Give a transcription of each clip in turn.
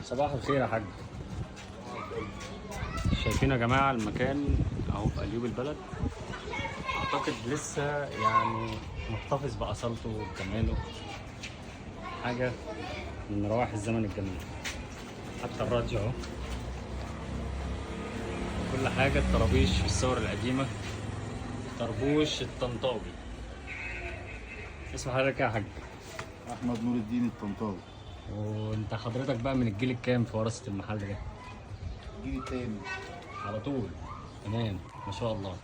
صباح الخير يا حاج. شايفين يا جماعة المكان اهو في قليوب البلد، اعتقد لسه يعني محتفظ بأصالته وبجماله، حاجة من روائح الزمن الجميل. حتى الراديو اهو، كل حاجة، الطرابيش في الصور القديمة، طربوش الطنطاوي. اسم حضرتك يا حاج؟ احمد نور الدين الطنطاوي. وانت حضرتك بقى من الجيل الكام في ورثة المحل ده؟ الجيل الثاني. على طول. تمام، ما شاء الله.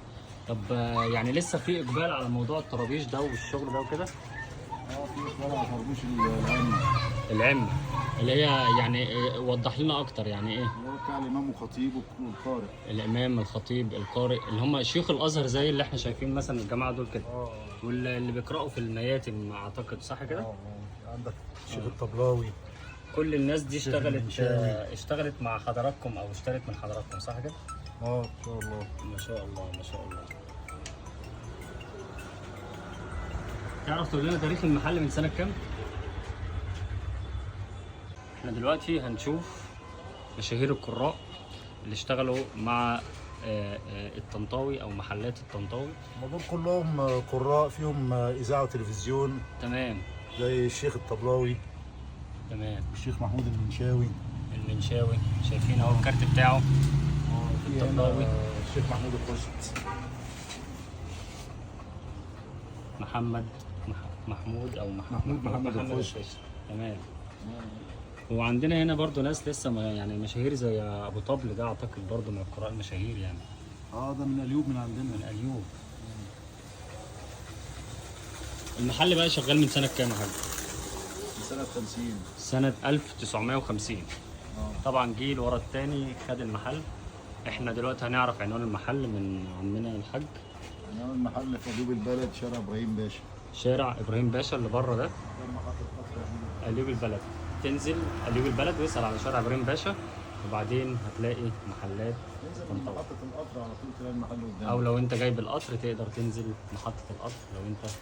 طب يعني لسه في اقبال على موضوع الطرابيش ده والشغل ده وكده؟ اه، في اقبال على طربوش العلم. العمة اللي هي يعني وضح لنا اكتر يعني ايه؟ اللي هو بتاع الامام وخطيب والقارئ. الامام الخطيب القارئ اللي هم شيوخ الازهر زي اللي احنا شايفين مثلا الجماعة دول كده، واللي بيقراوا في المياتم اعتقد، صح كده؟ عندك الشيخ الطبلاوي. كل الناس دي اشتغلت المنشاوي. اشتغلت مع حضراتكم او اشترت من حضراتكم، صح كده؟ اه، ان شاء الله. ما شاء الله ما شاء الله. تعرف تقول لنا تاريخ المحل من سنة كام؟ احنا دلوقتي هنشوف مشاهير القراء اللي اشتغلوا مع الطنطاوي او محلات الطنطاوي. هم دول كلهم قراء، فيهم اذاعة وتلفزيون. تمام. زي الشيخ الطبلاوي. تمام. الشيخ محمود المنشاوي. المنشاوي، شايفين اهو الكارت بتاعه. في هنا الطبلاوي. الشيخ محمود الخشت. محمد محمود او محمود محمد الخشت. تمام. وعندنا هنا برضو ناس لسه ما يعني مشاهير زي ابو طبل ده، اعتقد برضو من القراء المشاهير يعني. اه، ده من اليوب من عندنا. من اليوب. المحل بقى شغال من سنة كام يا حاج؟ من سنة 50. سنة 1950. طبعا جيل ورا التاني خد المحل. احنا دلوقتي هنعرف عنوان المحل من عمنا الحاج. عنوان المحل في قليوب البلد، شارع ابراهيم باشا. شارع ابراهيم باشا اللي بره ده. ده محطة قطر. قليوب البلد، تنزل قليوب البلد واسأل على شارع ابراهيم باشا، وبعدين هتلاقي محلات تنزل من طنطاوي. محطة القطر على طول تلاقي المحل قدامك. او لو انت جاي بالقطر تقدر تنزل محطة القطر لو انت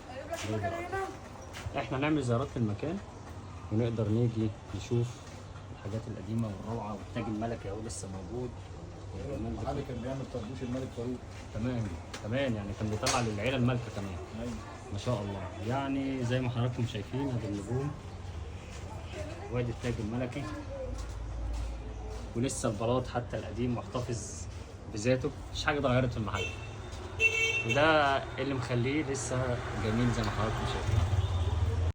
جاي بالقطر. احنا هنعمل زيارات للمكان ونقدر نيجي نشوف الحاجات القديمة والروعة، والتاج الملكي اهو لسه موجود. والجمال ده المحل كله. كان بيعمل طربوش الملك فاروق. تمام تمام، يعني كان بيطلع للعيلة المالكة كمان. ايوه. ما شاء الله. يعني زي ما حضراتكم شايفين ادي النجوم وادي التاج الملكي، ولسه البلاط حتى القديم محتفظ بذاته، مفيش حاجة اتغيرت في المحل، وده اللي مخليه لسه جميل زي ما حضراتكم شايفين.